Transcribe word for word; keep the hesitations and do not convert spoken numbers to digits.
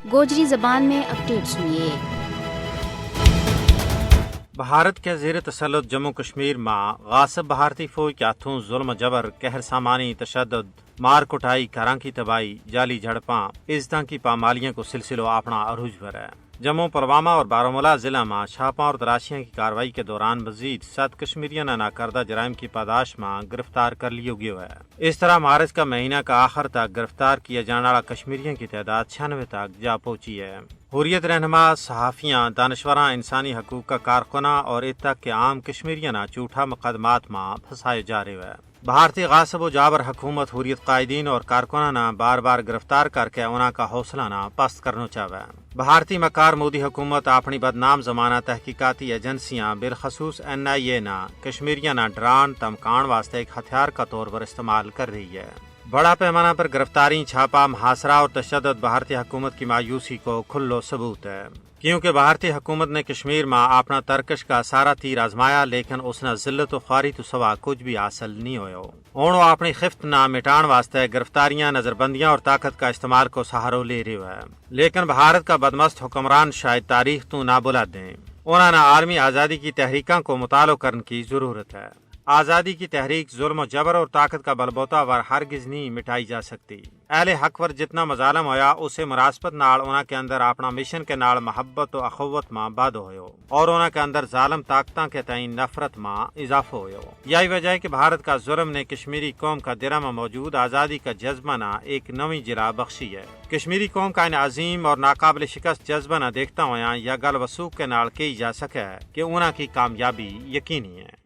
گوجری زبان میں اپڈیٹ سنیے۔ بھارت کے زیر تسلط جموں کشمیر ما غاصب بھارتی فوج کے ہتھوں ظلم و جبر، قہر سامانی، تشدد، مار کٹائی، گھراں کی تباہی، جعلی جھڑپاں، عزتاں کی پامالیاں کو سلسلو اپنا عروج پر ہے۔ جموں، پلوامہ اور بارامولہ ضلع ما چھاپاں اور تلاشیاں کی کارروائی کے دوران مزید ست کشمیریاں نا ناکردہ جرائم کی پاداش ما گرفتار کر لیو گیو ہے۔ اس طرح مارچ کا مہینہ کا آخر تک گرفتار کیا جانا والا کشمیریاں کی تعداد چھیانوے تک جا پہنچی ہے۔ حریت رہنما، صحافیاں، دانشوراں، انسانی حقوق کا کارکناں اور اتحاد کے عام کشمیریاں نا جھوٹا مقدمات ما پھنسایو جا رہیو ہے۔ بھارتی غاصب و جابر حکومت حریت قائدین اور کارکناں نا بار بار گرفتار کر کے انہاں کا حوصلہ نا پست کرنو چاہوے۔ بھارتی مکار مودی حکومت اپنی بدنام زمانہ تحقیقاتی ایجنسیاں، بالخصوص این آئی اے نا کشمیریاں نا ڈران تمکان واسطے ایک ہتھیار کا طور پر استعمال کر رہی ہے۔ بڑا پیمانہ پر گرفتاری، چھاپا، محاصرہ اور تشدد بھارتی حکومت کی مایوسی کو کھلو ثبوت ہے، کیونکہ بھارتی حکومت نے کشمیر ما اپنا ترکش کا سارا تیر آزمایا، لیکن اس نا ذلت و خواری تو سوا کچھ بھی حاصل نہیں ہویو۔ ہن وہ اپنی خفت نا مٹان واسطے گرفتاریاں، نظربندیاں اور طاقت کا استعمال کو سہارو لے رہیو ہے۔ لیکن بھارت کا بدمست حکمران شاید تاریخ تو نہ بھلا دیں۔ انہاں نا عالمی آزادی کی تحریکاں کو مطالعو کرن کی ضرورت ہے۔ آزادی کی تحریک ظلم و جبر اور طاقت کا بلبوتا ور ہرگز نہیں مٹائی جا سکتی۔ اہل حق پر جتنا مظالم ہویا، اسے مناسبت نال انہاں کے اندر اپنا مشن کے نال محبت و اخوت ما بادو ہویو اور انہاں کے اندر ظالم طاقتاں کے تئیں نفرت ما اضافو ہویو۔ یہی وجہ ہے کہ بھارت کا ظلم نے کشمیری قوم کا دراں ما موجود آزادی کا جذبہ نا ایک نویں جلا بخشی ہے۔ کشمیری قوم کا ان عظیم اور ناقابل شکست جذبہ نا دیکھتا ہویا یا گل وسوخ کے نال کہی جا سکے ہے کہ انہاں کی کامیابی یقینی ہے۔